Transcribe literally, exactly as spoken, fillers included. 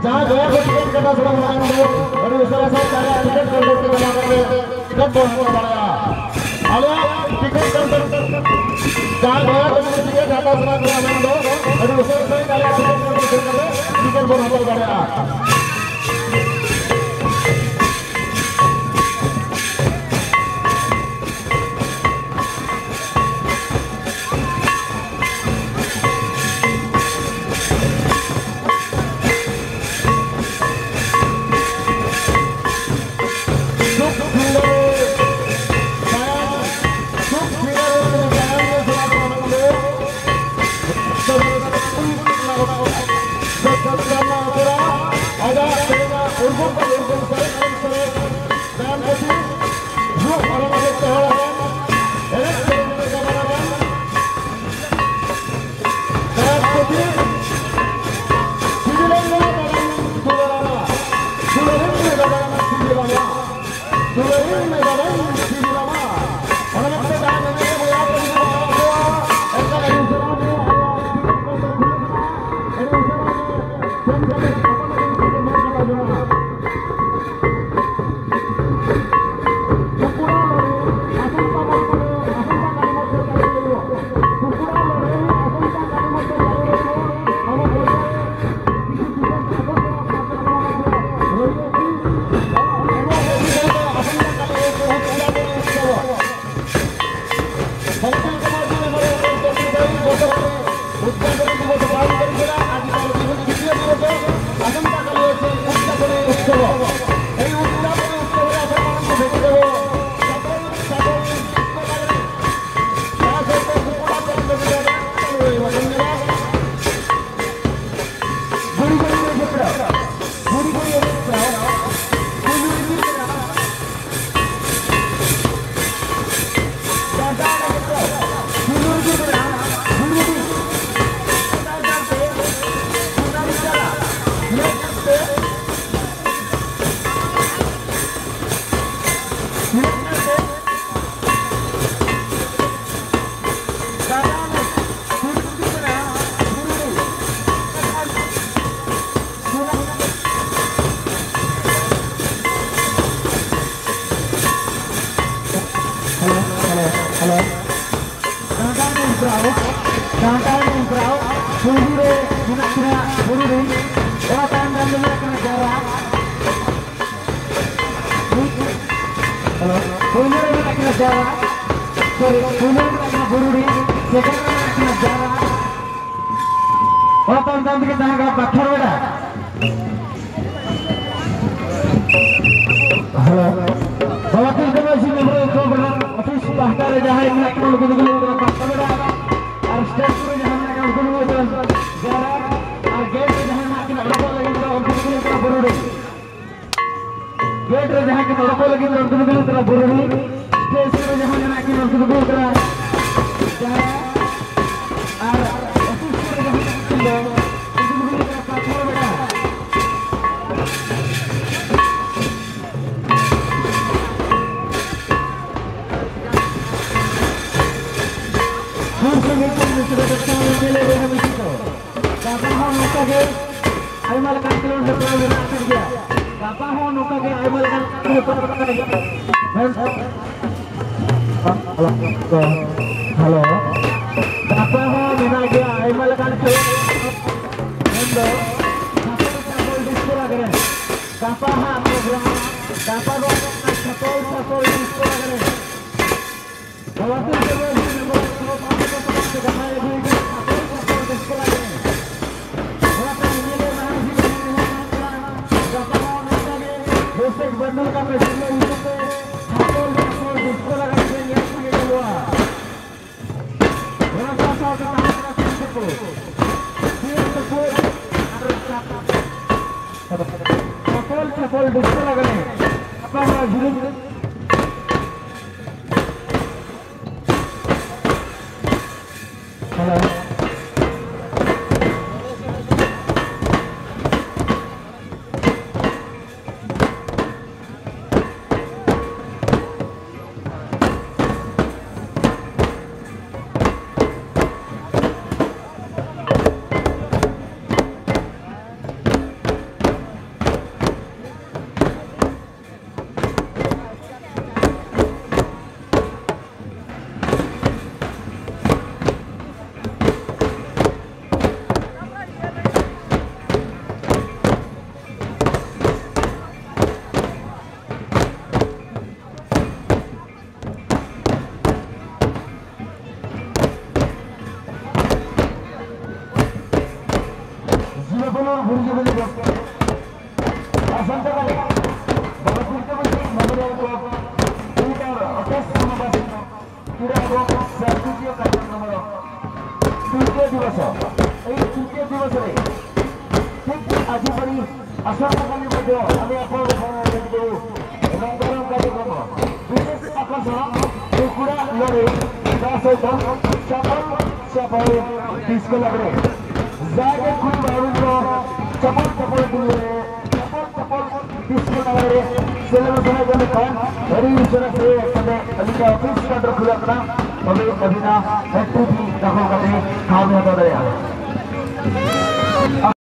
ᱡᱟᱦᱟᱸ ᱜᱚᱭᱟ ᱠᱚ ᱴᱤᱠᱤᱴ ᱠᱟᱴᱟ ᱥᱟᱱᱟ ᱢᱟᱲᱟᱝ ᱫᱚ ᱟᱹᱰᱤ ᱩᱥᱟᱹᱨᱟ ᱥᱟᱶᱛᱮ ᱟᱞᱮᱭᱟᱜ ᱴᱤᱠᱤᱴ ᱠᱟᱣᱩᱱᱴᱟᱨ ᱛᱮ ᱪᱟᱞᱟᱣ ᱠᱟᱛᱮ ᱴᱤᱠᱤᱴ ᱵᱚᱱ ᱦᱟᱛᱟᱣ ᱫᱟᱲᱮᱭᱟᱜᱼᱟ᱾ ᱟᱞᱮᱭᱟᱜ ᱴᱤᱠᱤᱴ ᱠᱟᱣᱩᱱᱴᱟᱨ ᱡᱟᱦᱟᱸ ᱜᱚᱭᱟ ᱠᱚ ᱴᱤᱠᱤᱴ ᱦᱟᱛᱟᱣ ᱥᱟᱱᱟ ᱠᱚᱣᱟ ᱢᱮᱱ ᱫᱚ ᱟᱹᱰᱤ ᱩᱥᱟᱹᱨᱟ ᱥᱟᱶᱛᱮ ᱟᱞᱮᱭᱟᱜ ᱴᱤᱠᱤᱴ ᱠᱟᱣᱩᱱᱴᱟᱨ ᱥᱮᱱ ᱠᱟᱛᱮ ᱴᱤᱠᱤᱴ ᱵᱚᱱ ᱦᱟᱛᱟᱣ ᱫᱟᱲᱮᱭᱟᱜᱼᱟ᱾ ᱟᱡᱟᱜ ᱛᱮᱦᱮᱧᱟᱜ ᱩᱨᱜᱩᱢ ᱠᱷᱚᱱ ᱩᱨᱜᱩᱢ ᱥᱮᱨᱮᱧ ᱮᱱᱮᱡ ᱥᱮᱨᱮᱧ ᱜᱟᱭᱟᱱ ᱯᱩᱛᱷᱤ, ᱨᱩ ᱚᱨᱚᱝ ᱟᱛᱮ ᱛᱮᱦᱚᱸ ᱮᱱᱮᱡ ᱥᱮᱨᱮᱧ ᱨᱮ ᱜᱟᱵᱟᱱ ᱟᱠᱟᱱ ᱜᱟᱭᱟᱱ ᱯᱩᱛᱷᱤ, ᱥᱤᱵᱤᱞᱮᱱ ᱢᱮ ᱫᱟᱫᱟᱧ ᱫᱩᱞᱟᱹᱲᱟᱢᱟ, ᱫᱩᱞᱟᱹᱲᱤᱧ ᱢᱮ ᱫᱟᱫᱟᱧ ᱥᱤᱵᱤᱞᱟᱢᱟ, ᱫᱩᱞᱟᱹᱲᱤᱧ ᱢᱮ ᱫᱟᱫᱟᱧ ᱥᱤᱵᱤᱞᱟᱢᱟ᱾ ᱚᱱᱟ ᱢᱮᱱᱛᱮ ᱡᱟᱦᱟᱸ ᱢᱮᱱᱟᱜ ᱠᱚᱣᱟ, ᱮᱱᱠᱷᱟᱱ ᱟᱹᱰᱤ ᱩᱥᱟᱹᱨᱟ ᱜᱮ ᱟᱞᱮᱭᱟᱜ ᱴᱤᱠᱤᱴ ᱠᱟᱣᱩᱱᱴᱟᱨ ᱠᱷᱩᱞᱟᱹᱜ ᱠᱟᱱᱟ, ᱟᱹᱰᱤ ᱩᱥᱟᱹᱨᱟ ᱜᱮ ᱥᱮᱱ ᱠᱟᱛᱮ ᱟᱯᱟᱱ ᱟᱹᱯᱤᱱ ᱠᱚ ᱧᱮᱞ ᱠᱟᱛᱟ ᱵᱚᱱᱟ᱾ ᱯᱨᱟᱣ, ᱰᱟᱱᱴᱟ ᱮᱱᱮᱡ ᱯᱨᱟᱣ, ᱯᱩᱭᱞᱩ ᱨᱮ ᱢᱮᱱᱟᱜ ᱠᱤᱱᱟ ᱵᱩᱨᱩᱰᱤ, ᱚᱱᱟ ᱛᱟᱭᱚᱢ ᱨᱮ ᱢᱮᱱᱟᱜ ᱠᱤᱱᱟ ᱡᱟᱣᱨᱟ᱾ ᱦᱮᱞᱳ, ᱯᱩᱭᱞᱩ ᱨᱮ ᱢᱮᱱᱟᱜ ᱠᱤᱱᱟ ᱡᱟᱣᱨᱟ, ᱥᱚᱨᱤ, ᱯᱩᱭᱞᱩ ᱨᱮ ᱢᱮᱱᱟᱜ ᱠᱤᱱᱟ ᱵᱩᱨᱩᱰᱤ, ᱥᱮᱠᱮᱱᱰ ᱨᱮ ᱢᱮᱱᱟᱜ ᱠᱤᱱᱟ ᱡᱟᱣᱨᱟ᱾ ᱚᱱᱟ ᱛᱟᱭᱚᱢ ᱛᱟᱭᱚᱢ ᱛᱮᱜᱮ ᱛᱟᱦᱮᱸ ᱠᱟᱱᱟ ᱯᱟᱛᱷᱚᱨ ᱵᱮᱰᱟ᱾ ᱦᱮᱞᱳ᱾ ᱵᱟᱵᱟ ᱛᱤᱞᱠᱟᱹ ᱢᱟᱹᱡᱷᱤ ᱢᱮᱢᱵᱟᱨ ᱠᱞᱟᱵᱽ ᱨᱮᱱᱟᱜ ᱚᱯᱷᱤᱥ ᱯᱟᱦᱴᱟ ᱨᱮ ᱡᱟᱦᱟᱸᱭ ᱢᱮᱱᱟᱜ ᱠᱚᱣᱟ, ᱱᱩᱠᱩ ᱫᱚᱠᱚ ᱦᱩᱭᱩᱜ ᱠᱟᱱᱟ ᱯᱟᱛᱟ ᱵᱮᱰᱟ᱾ ᱟᱨ ᱥᱴᱮᱡᱽ ᱠᱚᱨᱮ ᱡᱟᱦᱟᱸᱭ ᱢᱮᱱᱟᱜ ᱠᱚᱣᱟ, ᱩᱱᱠᱩ ᱫᱚᱠᱚ ᱦᱩᱭᱩᱜ ᱠᱟᱱᱟ ᱡᱟᱭᱨᱟ᱾ ᱟᱨ ᱜᱮᱴ ᱨᱮ ᱡᱟᱦᱟᱸᱭ ᱢᱮᱱᱟᱜ ᱠᱤᱱᱟ, ᱚᱰᱚᱠᱚᱜ ᱞᱟᱹᱜᱤᱫ ᱫᱚ ᱩᱱᱠᱩ ᱫᱚᱠᱚ ᱦᱩᱭᱩᱜ ᱠᱟᱱᱟ ᱵᱩᱨᱩᱰᱤ᱾ ᱜᱮᱴ ᱨᱮ ᱡᱟᱦᱟᱸᱭ ᱠᱤᱱ ᱚᱰᱚᱠᱚᱜ ᱞᱟᱹᱜᱤᱫ ᱫᱚ ᱩᱱᱠᱩ ᱫᱚᱠᱚ ᱦᱩᱭᱩᱜ ᱠᱟᱱᱟ ᱵᱩᱨᱩᱰᱤ᱾ ᱥᱴᱮᱡᱽ ᱨᱮ ᱡᱟᱦᱟᱸᱭ ᱢᱮᱱᱟᱜ ᱠᱤᱱᱟ, ᱩᱱᱠᱩ ᱫᱚᱠᱚ ᱦᱩᱭᱩᱜ ᱠᱟᱱᱟ ᱡᱟᱭᱨᱟ᱾ ᱟᱨ ᱚᱯᱷᱤᱥ ᱨᱮ ᱡᱟᱦᱟᱸᱭ ᱢᱮᱱᱟᱜ ᱠᱤᱱ ᱫᱚ, ᱩᱱᱠᱩ ᱫᱚᱠᱚ ᱦᱩᱭᱩᱜ ᱠᱟᱱᱟ ᱯᱟᱛᱷᱚᱨ ᱵᱮᱰᱟ᱾ ᱯᱩᱨᱩᱥ ᱢᱤᱫᱴᱮᱱ ᱢᱤᱥᱨᱟ ᱫᱚ ᱪᱟᱣᱞᱮ ᱧᱮᱞᱮ ᱨᱮᱦᱚᱸ ᱢᱤᱥᱨᱟ ᱫᱚ᱾ ᱜᱟᱯᱟ ᱦᱚᱸ ᱱᱚᱝᱠᱟ ᱜᱮ ᱟᱭᱢᱟ ᱞᱮᱠᱟᱱ ᱠᱷᱮᱞᱳᱰ ᱦᱮᱯᱨᱟᱣ ᱢᱮᱱᱟᱜ ᱟᱠᱟᱫ ᱜᱮᱭᱟ᱾ ᱜᱟᱯᱟ ᱦᱚᱸ ᱱᱚᱝᱠᱟ ᱜᱮ ᱟᱭᱢᱟ ᱞᱮᱠᱟᱱ ᱠᱷᱮᱞᱳᱰ ᱦᱮᱯᱨᱟᱣ ᱢᱮᱱᱟᱜ ᱜᱮᱭᱟ᱾ ᱢᱮᱱ-, ᱦᱮᱞᱳ᱾ ᱜᱟᱯᱟ ᱦᱚᱸ ᱢᱮᱱᱟᱜ ᱜᱮᱭᱟ ᱟᱭᱢᱟ ᱞᱮᱠᱟᱱ ᱠᱷᱮᱞᱳᱰ᱾ ᱢᱮᱱᱫᱚ ᱪᱷᱟᱯᱚᱞ ᱪᱷᱟᱯᱚᱞ ᱰᱤᱥᱠᱳ ᱞᱟᱜᱽᱲᱮ᱾ ᱜᱟᱯᱟ ᱦᱟᱸᱜ ᱯᱨᱳᱜᱨᱟᱢ, ᱜᱟᱯᱟ ᱫᱚ ᱪᱷᱟᱯᱚᱞ ᱪᱷᱟᱯᱚᱞ ᱰᱤᱥᱠᱳ ᱞᱟᱜᱽᱲᱮ᱾ ᱪᱷᱟᱯᱚᱞ ᱪᱷᱟᱯᱚᱞ ᱰᱤᱥᱠᱳ ᱞᱟᱜᱽᱲᱮ᱾ ᱜᱟᱯᱟ ᱦᱚᱸ ᱡᱷᱤᱞᱤ ᱡᱷᱤᱞᱤ᱾ ᱦᱮᱞᱳ᱾ ᱵᱷᱩᱨᱡᱩᱵᱤᱞᱤ ᱫᱚ ᱟᱥᱟᱱᱛᱟᱠᱟᱞᱤ ᱵᱟᱵᱟ ᱛᱤᱞᱠᱟᱹ ᱢᱟᱹᱡᱷᱤ ᱢᱮᱢᱳᱨᱤᱭᱟᱞ ᱠᱞᱟᱵᱽ ᱴᱩᱭᱤᱴᱟᱨ ᱚᱯᱷᱤᱥ ᱥᱚᱢᱟᱵᱟᱥ ᱠᱨᱤᱲᱟ ᱮᱵᱚᱝ ᱥᱟᱨᱠᱤᱴᱤᱭᱟᱹ ᱠᱟᱨᱡᱚᱠᱨᱚᱢ ᱫᱚ ᱛᱨᱤᱛᱤᱭᱚ ᱫᱤᱵᱚᱥ, ᱮᱭ ᱛᱨᱤᱛᱤᱭᱚ ᱫᱤᱵᱚᱥ ᱨᱮ ᱴᱷᱤᱠ ᱟᱡᱤ ᱯᱟᱹᱨᱤ ᱟᱥᱟᱱᱛᱟᱠᱟᱞᱤ ᱢᱚᱫᱽᱫᱷᱚ ᱟᱞᱮ ᱟᱯᱚ ᱮᱵᱚᱝ ᱫᱷᱚᱨᱚᱢ ᱠᱟᱨᱡᱚᱠᱨᱚᱢ ᱵᱤᱥᱮᱥ ᱟᱠᱚᱨᱥᱚᱱ ᱠᱩᱲᱠᱩᱲᱟ ᱞᱚᱲᱮ ᱫᱟ ᱥᱚᱭᱛᱚ ᱪᱟᱯᱚᱞ ᱪᱟᱯᱚᱞ ᱰᱤᱥᱠᱳ ᱞᱟᱜᱽᱲᱮ ᱡᱟᱜᱮ ᱠᱩᱲᱤ ᱵᱟᱹᱦᱩ ᱠᱚ ᱪᱟᱯᱚᱞ ᱪᱟᱯᱚᱞ ᱰᱤᱥᱠᱳ ᱞᱟᱜᱽᱲᱮ ᱨᱮ ᱥᱮᱞᱮᱫ ᱥᱟᱱᱟᱭᱮᱫ ᱠᱟᱱ ᱠᱷᱟᱱ ᱟᱹᱰᱤ ᱩᱥᱟᱹᱨᱟ ᱥᱮ ᱠᱟᱛᱮ ᱟᱹᱞᱤᱧᱟᱜ ᱚᱯᱷᱤᱥ ᱠᱟᱣᱩᱱᱴᱟᱨ ᱠᱷᱩᱞᱟᱹᱜ ᱠᱟᱱᱟ᱾ ᱛᱚᱵᱮ ᱟᱹᱵᱤᱱᱟᱜ ᱮᱱᱴᱨᱤ ᱯᱷᱤ ᱫᱚᱠᱷᱚᱞ ᱠᱟᱛᱮ ᱴᱷᱟᱶ ᱵᱤᱱ ᱦᱟᱛᱟᱣ ᱫᱟᱲᱮᱭᱟᱜᱼᱟ᱾